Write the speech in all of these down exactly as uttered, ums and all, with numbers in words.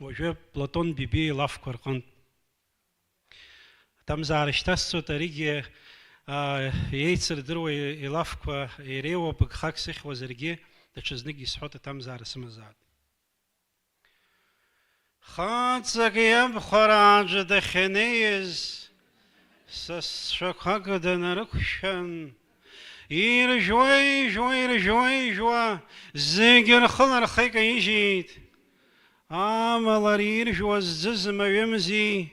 Уажәы Платон Бебиа илафқәа рҟынтә. Аҭамзаара шьҭасҵоит, аригьы, аа, еицырдыруа илафқәа иреиуоуп, гхак сыхьуазаргьы, даҽазнык исҳәоит, аҭамзаара сымазаап. Хаҵак иабхәарааӡәы дахьанеиз, сасцәақәак данарықәшәан, иржәуа-ижәуа, иржәуа-ижәуа, зегьы рхы-рхы икаижьит. Амала ари иржәуа зӡыз маҩымзи,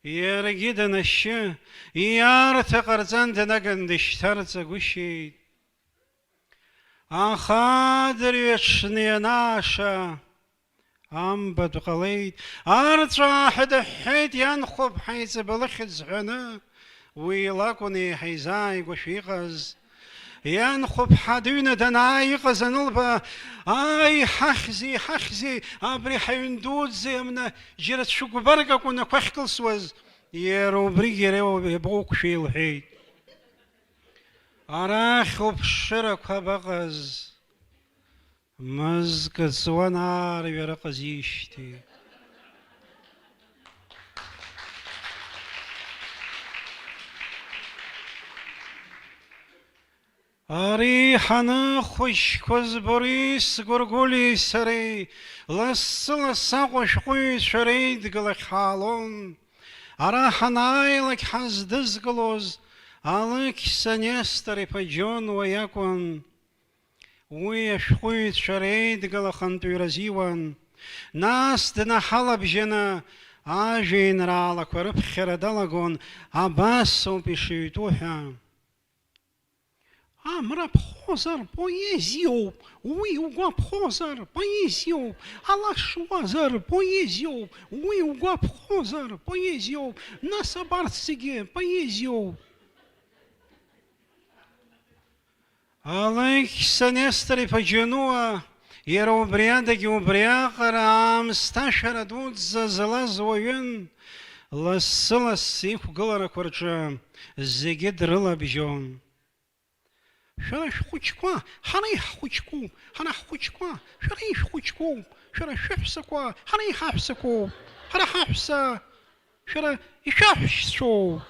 иаргьы данашьы, ииарҭа ҟарҵан, днаган дышьҭарҵагәышьеит. Аха адырҩаҽны ианааша, амбатә ҟалеит. Арҵәааҳәа дыҳәҳәеит ианхәыԥҳа иҵабалыхьӡ ҳәаны, уи лакәын еиҳа изааигәашәа иҟаз. Ианхәыԥҳа дыҩны данааи иҟаз анылба, ааи, ҳахьзи, ҳахьзи, абри ҳаҩн дуӡӡа иамна џьара цәыкәбарк акәын ақәа ахькылсуаз, иара убригь иара иабоуқәшәеи лҳәеит. Арахь уԥшырақәа абаҟаз? Мызкы ҵуан аарҩара ҟазижьҭеи. Ари ҳаныхәыҷқәаз Борис Гәыргәлиеи сареи, лассы-лассы Аҟәа ашәҟәыҩҩцәа реидгылахь ҳаалон. Ара ҳанааилак ҳаздызкылоз Алықьса Нестор-иԥа Џьонуа иакәын. Уи ашәҟәыҩҩцәа реидгыла ахантәаҩра азиуан. Нас днаҳалабжьаны ажәеинраалақәа рыԥхьара далагон, абас ауп ишыҩтәу ҳәа. Амра ԥхозар, поезиоуп, уи угәаԥхозар, поезиоуп, алашуазар, поезиоуп, уи угәаԥхозар, поезиоуп, нас абарҭ зегьы поезиоуп. Алықьса Нестор-иԥа Џьонуа, иара убри адагьы убриаҟара аамсҭашәара дуӡӡа злаз уаҩын, лассы-лассы иқәгыларақәа рҿы зегьы дрылабжьон. Шәара шәхәыҷқәа, ҳара иаҳхәыҷқәоуп, ҳара ҳхәыҷқәа, шәара ишәхәыҷқәоуп, шәара шәыҳәсақәа, ҳара иҳаҳәсақәоуп, ҳара ҳаҳәса, шәара ишәаҳәшьцәоуп.